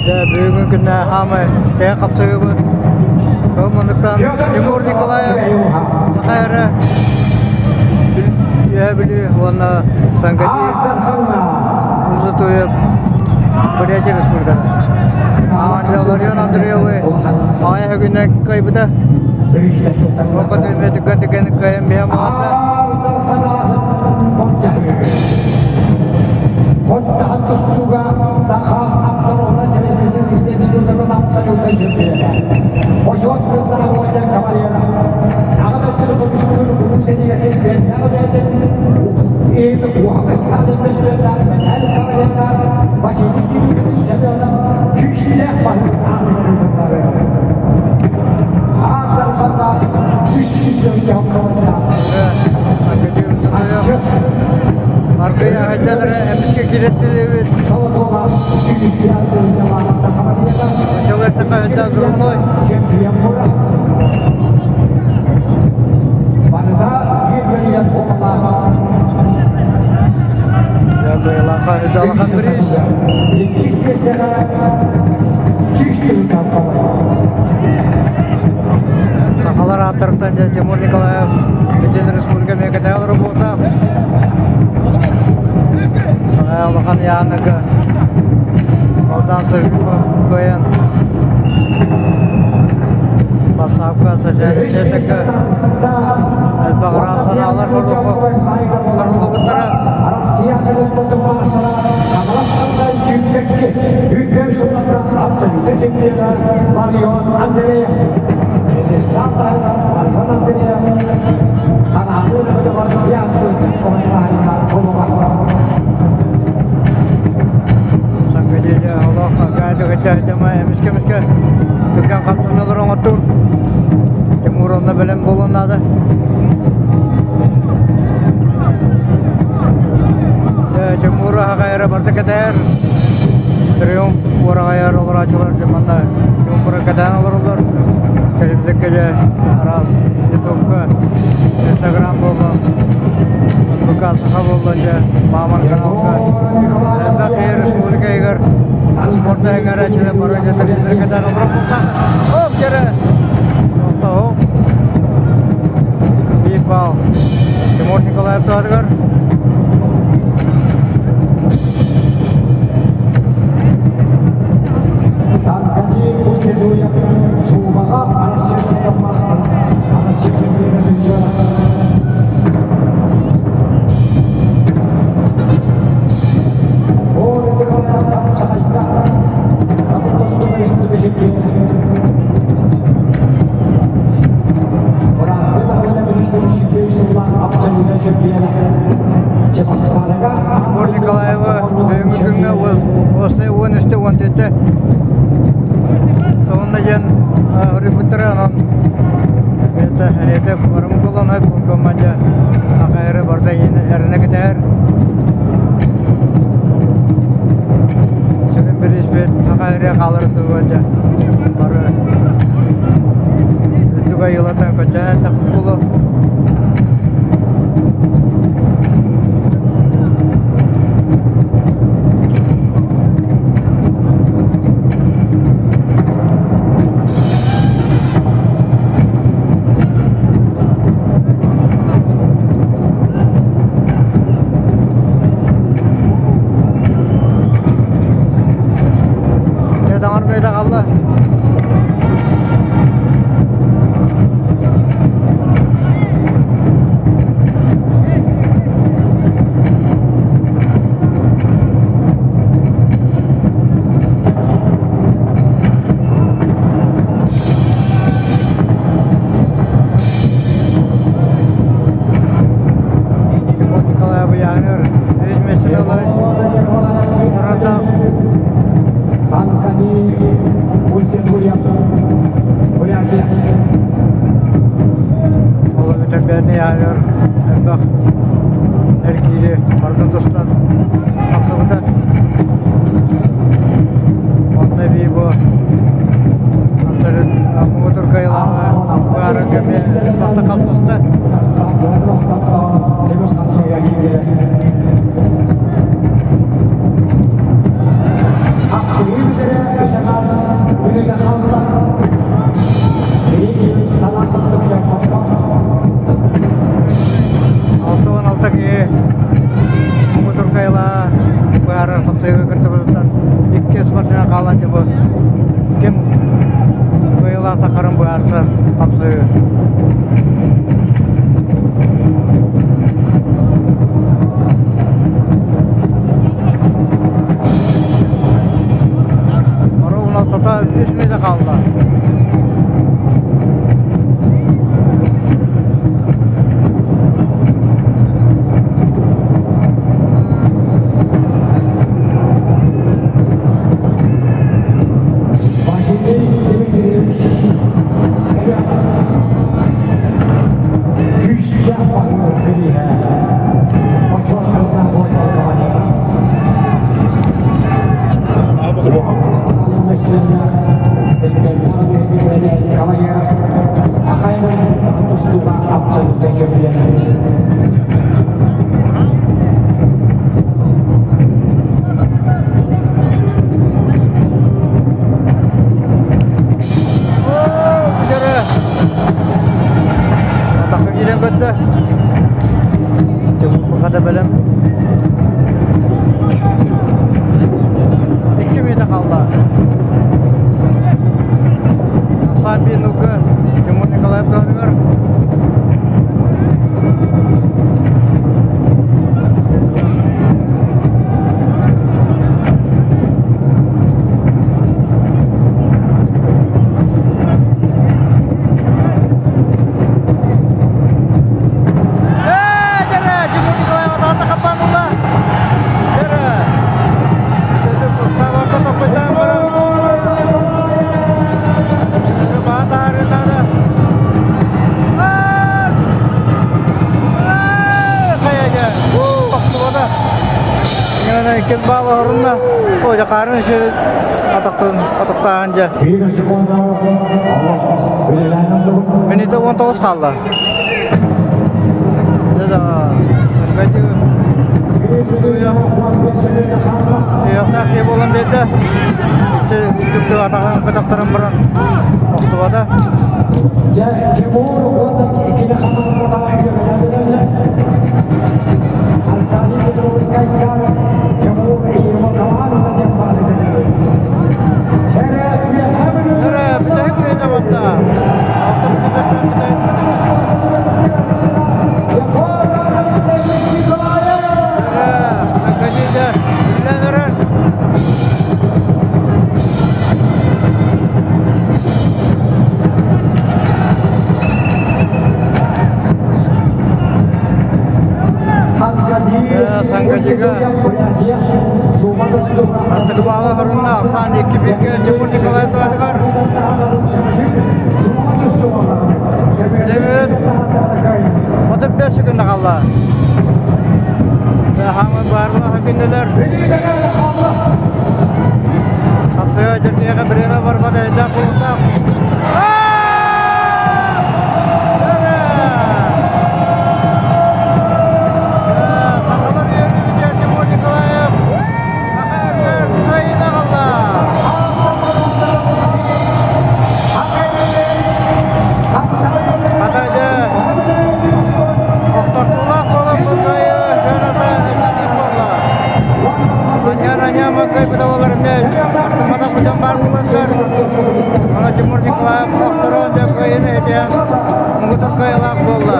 Дьэ, бүгүҥҥү күннэ хаамай тэйэ хапсыһыыбыт. Ол муннуктан Тимур Николаев Саха эрэ Үөһээ Бүлүү уонна Сангати Музытуев Бурятия Республиката. Ларион Андреевы аҕай күнэ кыайбыта. Окко түгэн түгэн кыайан биһэ маҕата. Оттоһон тустууга Саха автономнай Социалистическай Республикатын абсолютнай чемпиона, Бочуот кызлара уонна кавалера, Аҕа дойдуну көмүскүүр улуу сэриигэтин бэрнэҕи бэйэтин иһин уһак ыстаалын мөссүөннээх мэтээл кавалера Василий Дмитриевич Семенов күүстээх баһыы аатыгар ыытыллары. Аан Дарханна 300 тыһыынча Аргыйа сылдьан эрэ эмискэ киирэттилибит. Чылыттаха өйдөөн турунной. Дьадуйлаха өйдөөлахан бирис. Сахалар ааттарыттан дьэ Тимур Николаев бүтүн республика миэкэтээл работа. Улахан Яныга Богдан Сырков кыайан Бассаапка социальнай сетекке элбэх ыраас санаалар хоруллубуттара. Россия республикатын маастара Хаҥалас Хантай сүүрбэкки үрдэл сыллардаах абсолютнай чемпиона Ларион Андреев. Вячеслав таһыгар Ларион Андреев санааны өрөҕөтөҕөр Бианты Дьаккомай таһайыта олоҕор. Сангадия олох гаадыгыттаһытама эмискэ-эмискэ түргэн хамсаналар оҥоттуур. Тимур онно бэлэм буолуон наада. Тимур аҕайара барда кэтээр. Триумф уораҕайар олороочулар дьэ манна Тимура кэтээн олороллор. Телевизорга дьэ араас ютубка, инстаграм буоллун, НБК Саха буоллун дьэ Мааман каналга элбэх киһи республика иһигэр спорт эҥэрээччилэр бары дьэ телевизорга кэтээн олорор буолтаах. Оп дьэрэ! Тоһу. Биир балл Тимур Николаев туһатыгар. Саргани Утезуев Сумаҕа Россия спорт маастара, Россия чемпиона призера. Ор Николаев Хапсаҕайга Тостуга республика чемпиона. Бырааттыы Баҕабына Министр Сүүрбэ сыллаах абсолютнай чемпиона. Чебоксарыга Тимур Николаева бүгүҥҥү күҥҥэ уопсай 13 14 тоҕунна диэн ыһырыйбыттара онон это это барым колонна команда ахайры барда эрэнэ кэтэһэр сүрүн бириспит ахайры хааларын туһугар дьэ бары үрдүк айылата көтөөн тахпыт Дьэ даҕар бэйдэ хаалла. Тимур Николаев Янгер үс миэстэни ылар. Уратах Сантани Ульцетуя Бурятия. Ол эбэтэр бэйэтин Янгер элбэх эргиири бардын тустан тахсыбыта. Онно эбии бу абсолют муҥутуур кыайыылааҕа баарга эмиэ халтаста. Дьэ бу ким кыайыылаах таххарын быһаарсар хапсыһыы. Ровно ортото үс мүнүүтэ хаалла. Василий Дмитриевич Семенов күүстээх баһыыр бирииһэ Бочуот знакомый командира Уһун мөссүөннээх Элбэннээх кавалера Ахайрын тустууга абсолютнай чемпиона. Атахха киирэн көрдө. Хата бэлэм. 2 мүнүүтэ хаалла. Саби нука Тимур Николаев туһатыгар. Тимур Николаев атаҕата хаппаан ылла. Савака топпойдаан баран. Баатаарынаада. Хайа Охтубата. Иккис баал оһорунна. О, дьакаарын үшө атахтын атахтаан дьэ. Биир секунда олох үлэлээн ыллыбыт. Минутэ 19 хаалла. Дьэ да, Биир мүнүүтэ 15 секунда хаалла. Сүйөхтөөх киһи буолан биэрдэ. Иччи үрдүк атаҕын көтөхтөрөн баран охтубата. Дьэ, Тимур уонна кини хамаандата үөһэлээн эрэллэр. Аркадий Петрович Гайдар, Тимур и его команда диэн баар этилэр. Чэрэ үөһэ Эрэ, бүтэһик үөтэ батта. Алта мүнүүтэттэн бүтэһик. Егор Алексеевич Николаев! Эрэ, Сакадида үллэн эрэр. Сангаджига Артык баала хорунна Ахсан 2-1-ге Тимур Николаев туһатыгар. Демир 35 секунда қалла. Хамы барлығы күнделер. Хапсыга жертиге биреме барбады эдә кулуктак. Сахалар үйөрдү битер Тимур Николаев. Кайына қалла. Хатайды Охтортулаах буолан кыайыы сыаната эчэйдик буолла. Сунньар Аняма кыайбыта буолар эмиэ Артымана кутан баар буоланнар. Аны Тимур Николаев охторон дьэ кыайыыны этиэн муҥутуур кыайыылаах буолла.